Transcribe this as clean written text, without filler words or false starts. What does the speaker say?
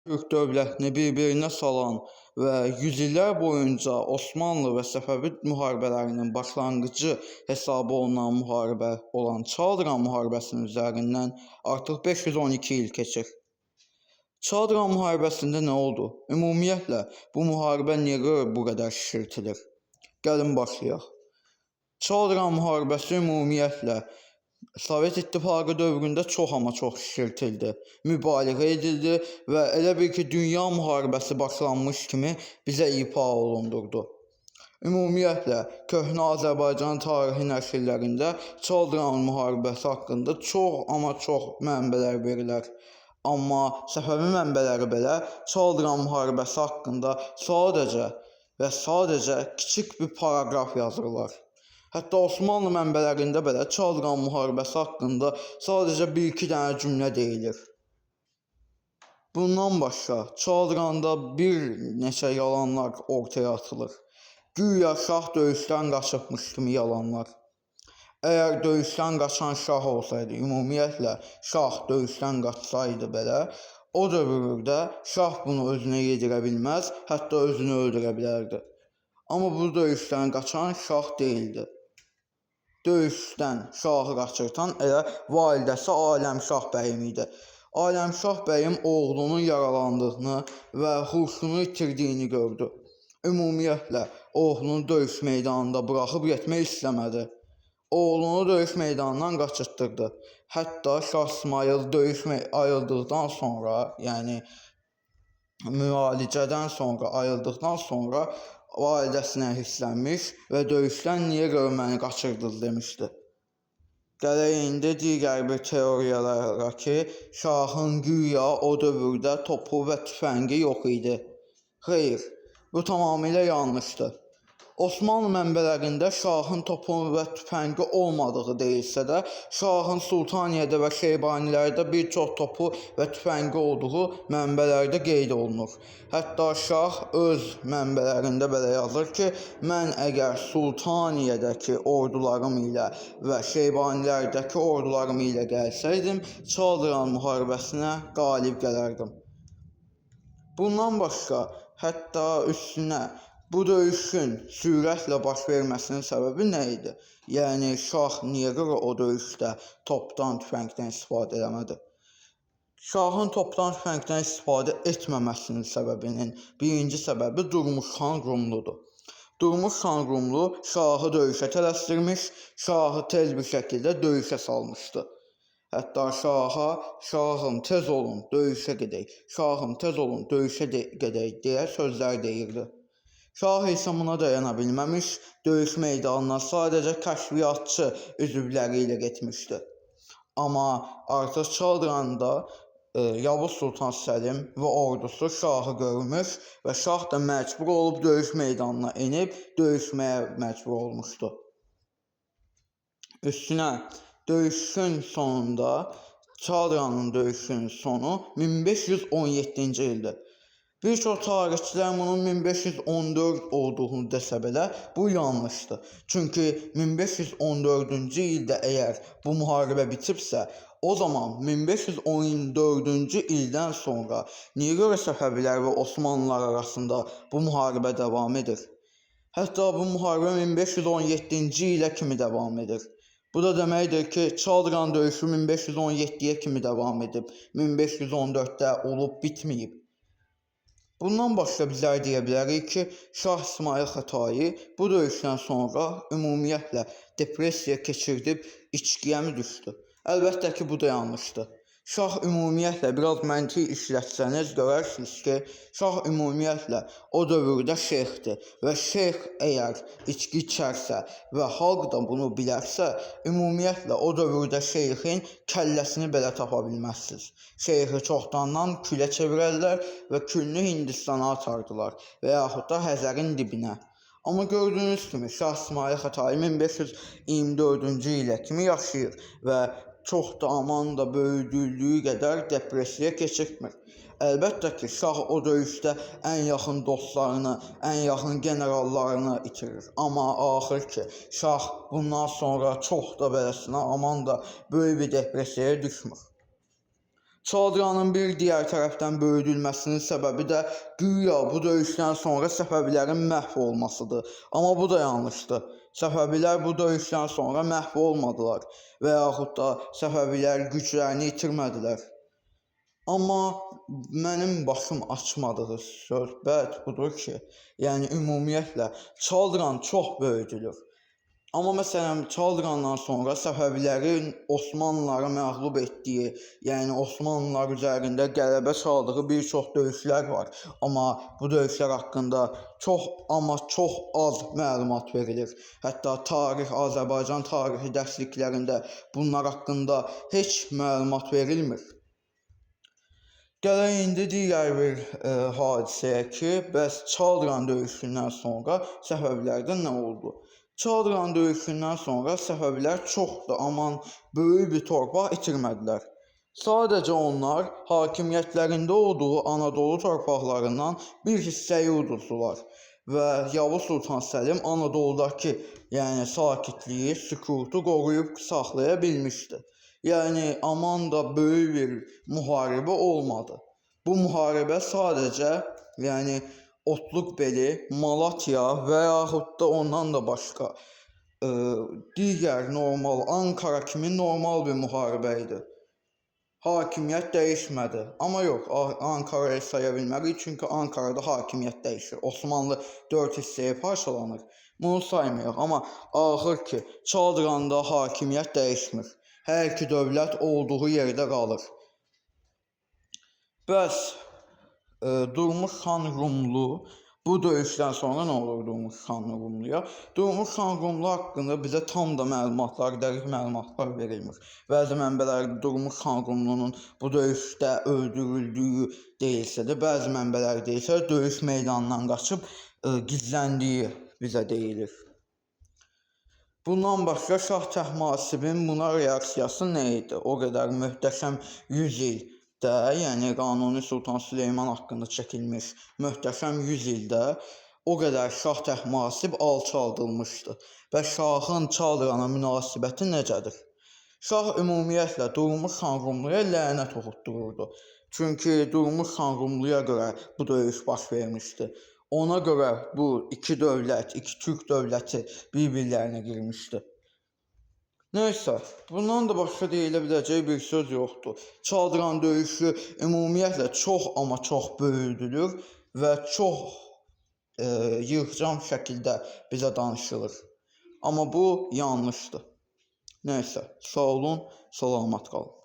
Türk dövlətini bir-birinə salan və yüzillər boyunca Osmanlı və Səfəvi müharibələrinin başlanğıcı hesab olunan müharibə olan Çaldıran müharibəsinin üzərindən artıq 512 il keçir. Çaldıran müharibəsində nə oldu? Ümumiyyətlə, bu müharibə niyə görə bu qədər şişirtilir? Gəlin başlayaq. Çaldıran müharibəsi ümumiyyətlə Sovet İttifaqı dövründə çox amma çox şişirtildi, mübaliğə edildi və elə bil ki, dünya müharibəsi başlanmış kimi bizə ifa olundurdu. Ümumiyyətlə, köhnə Azərbaycan tarixi nəşrlərində Çaldıran müharibəsi haqqında çox amma çox mənbələr verilər. Amma Səfəvi mənbələri belə Çaldıran müharibəsi haqqında sadəcə və sadəcə kiçik bir paraqraf yazırlar. Hətta Osmanlı mənbələrində belə Çaldıran müharibəsi haqqında sadəcə bir-iki dənə cümlə deyilir. Bundan başqa Çaldıranda bir neçə yalanlar ortaya atılır. Güya şah döyüşdən qaçıbmış kimi yalanlar. Əgər döyüşdən qaçan şah olsaydı, ümumiyyətlə şah döyüşdən qaçsaydı belə, o dövrdə şah bunu özünə yedirə bilməz, hətta özünü öldürə bilərdi. Amma bu döyüşdən qaçan şah deyildi. Döyüşdən şahı qaçırtan elə validəsi Aləmşah bəyim idi. Aləmşah bəyim oğlunun yaralandığını və huşunu itirdiyini gördü. Ümumiyyətlə, oğlunu döyüş meydanında buraxıb getmək istəmədi. Oğlunu döyüş meydanından qaçırtdırdı. Hətta Şah İsmayıl döyüş ayıldıqdan sonra, yəni müalicədən sonra, ayıldıqdan sonra validəsinə hirslənmiş və döyüşdən niyə görə məni qaçırdınız demişdi. Gələk indi digər bir teoriyalara ki, şahın güya o dövrdə topu və tüfəngi yox idi. Xeyr, bu tamamilə yanlışdır. Osmanlı mənbələrində şahın topu və tüfəngi olmadığı deyilsə də, şahın Sultaniyədə və Şeybanilərdə bir çox topu və tüfəngi olduğu mənbələrdə qeyd olunur. Hətta şah öz mənbələrində belə yazır ki, mən əgər Sultaniyədəki ordularım ilə və Şeybanilərdəki ordularım ilə gəlsəydim, Çaldıran müharibəsinə qalib gələrdim. Bundan başqa, hətta üstünə bu döyüşün sürətlə baş verməsinin səbəbi nə idi? Yəni şah niyə görə o döyüşdə topdan, tüfəngdən istifadə eləmədi? Şahın topdan, tüfəngdən istifadə etməməsinin səbəbinin birinci səbəbi Durmuş xan Rumludur. Durmuş xan Rumlu şahı döyüşə tələsdirmiş, şahı tez bir şəkildə döyüşə salmışdı. Hətta şaha, şahım tez olun, döyüşə gedək, şahım tez olun, döyüşə gedək deyə sözlər deyirdi. Şah isə buna dayana bilməmiş, döyüş meydanına sadəcə kəşfiyyatçı üzvləri ilə getmişdi. Amma artıq Çaldıranda Yavuz Sultan Səlim və ordusu şahı görmüş və şah da məcbur olub döyüş meydanına enib döyüşməyə məcbur olmuşdu. Üstünə döyüşün sonunda, Çaldıranın döyüşünün sonu 1517-ci ildir. Bir çox tarixçilər bunun 1514 olduğunu desə belə, bu yanlışdır. Çünki 1514-cü ildə əgər bu müharibə bitibsə, o zaman 1514-cü ildən sonra niyə görə Səfəvilər və Osmanlılar arasında bu müharibə davam edir? Hətta bu müharibə 1517-ci ilə kimi davam edir. Bu da deməkdir ki, Çaldıran döyüşü 1517-yə kimi davam edib, 1514-də olub bitməyib. Bundan başqa bizlər deyə bilərik ki, Şah İsmayıl Xətai bu döyüşdən sonra ümumiyyətlə depressiya keçirdib içkiyə mi düşdü? Əlbəttə ki, bu da yanlışdır. Şah ümumiyyətlə biraz məntiq işlətsəniz görərsiniz ki, şah ümumiyyətlə o dövrdə şeyxdir və şeyx əgər içki içərsə və xalq da bunu bilərsə, ümumiyyətlə o dövrdə şeyxin kəlləsini belə tapa bilməzsiniz. Şeyxi çoxdandan külə çevirərlər və külünü Hindistana atardılar və yaxud da Həzərin dibinə. Amma gördüyünüz kimi Şah İsmayıl Xətai 1524-cü ilə kimi yaşayır və çox da aman da böyüdüldüyü qədər depressiya keçirtmir. Əlbəttə ki, şah o döyüşdə ən yaxın dostlarını, ən yaxın generallarını itirir. Amma axır ki, şah bundan sonra çox da beləsinə aman da böyük bir depressiyaya düşmür. Çaldıranın bir digər tərəfdən böyüdülməsinin səbəbi də güya bu döyüşdən sonra Səfəvilərin məhv olmasıdır. Amma bu da yanlışdır. Səfəvilər bu döyüşdən sonra məhv olmadılar və yaxud da Səfəvilər güclərini itirmədilər. Amma mənim başım açmadığı söhbət budur ki, yəni ümumiyyətlə Çaldıran çox böyüdülür. Amma məsələn Çaldırandan sonra Səfəvilərin Osmanlıları məğlub etdiyi, yəni Osmanlılar üzərində qələbə çaldığı bir çox döyüşlər var. Amma bu döyüşlər haqqında çox, amma çox az məlumat verilir. Hətta tarix, Azərbaycan tarixi dərsliklərində bunlar haqqında heç məlumat verilmir. Gələk indi digər bir hadisəyə ki, bəs Çaldıran döyüşündən sonra Səfəvilərdə nə oldu? Çaldıran döyüşündən sonra Səfəvilər çox da aman böyük bir torpaq itirmədilər. Sadəcə onlar hakimiyyətlərində olduğu Anadolu torpaqlarından bir hissəyi uduzdular və Yavuz Sultan Səlim Anadoludakı, yəni sakitliyi, sükutu qoruyub saxlaya bilmişdi. Yəni aman da böyük bir müharibə olmadı. Bu müharibə sadəcə, yəni Otluqbeli, Malatya və yaxud da ondan da başqa digər normal Ankara kimi normal bir müharibə idi. Hakimiyyət dəyişmədi. Amma yox, Ankara'yı saya bilmərik, çünki Ankarada hakimiyyət dəyişir. Osmanlı 4 hissəyə parçalanır. Bunu saymayaq, amma axır ki, Çaldıranda hakimiyyət dəyişmir. Hər iki dövlət olduğu yerdə qalır. Bəs Durmuş xan Rumlu bu döyüşdən sonra nə olur Durmuş xan Rumluya? Durmuş xan Rumlu haqqında bizə tam da məlumatlar, dəqiq məlumatlar verilmir. Bəzi mənbələrdə Durmuş xan Rumlunun bu döyüşdə öldürüldüyü deyilsə də, bəzi mənbələrdə isə döyüş meydanından qaçıb gizləndiyi bizə deyilir. Bundan başqa Şah Təhmasibin buna reaksiyası nə idi? O qədər möhtəşəm 100 ildə, yəni Qanuni Sultan Süleyman haqqında çəkilmiş möhtəşəm 100 ildə o qədər Şah Təhmasib alçaldılmışdı və şahın Çaldırana münasibəti necədir? Şah ümumiyyətlə Durmuş xan Rumluya lənət oxutdururdu. Çünki Durmuş xan Rumluya görə bu döyüş baş vermişdi. Ona görə bu iki dövlət, iki türk dövləti bir-birlərinə girmişdi. Nəysə, bundan da başqa deyilə biləcək bir söz yoxdur. Çaldıran döyüşü ümumiyyətlə çox, amma çox böyüdülür və çox yığcam şəkildə bizə danışılır. Amma bu yanlışdır. Nəysə, sağ olun, salamat qalın.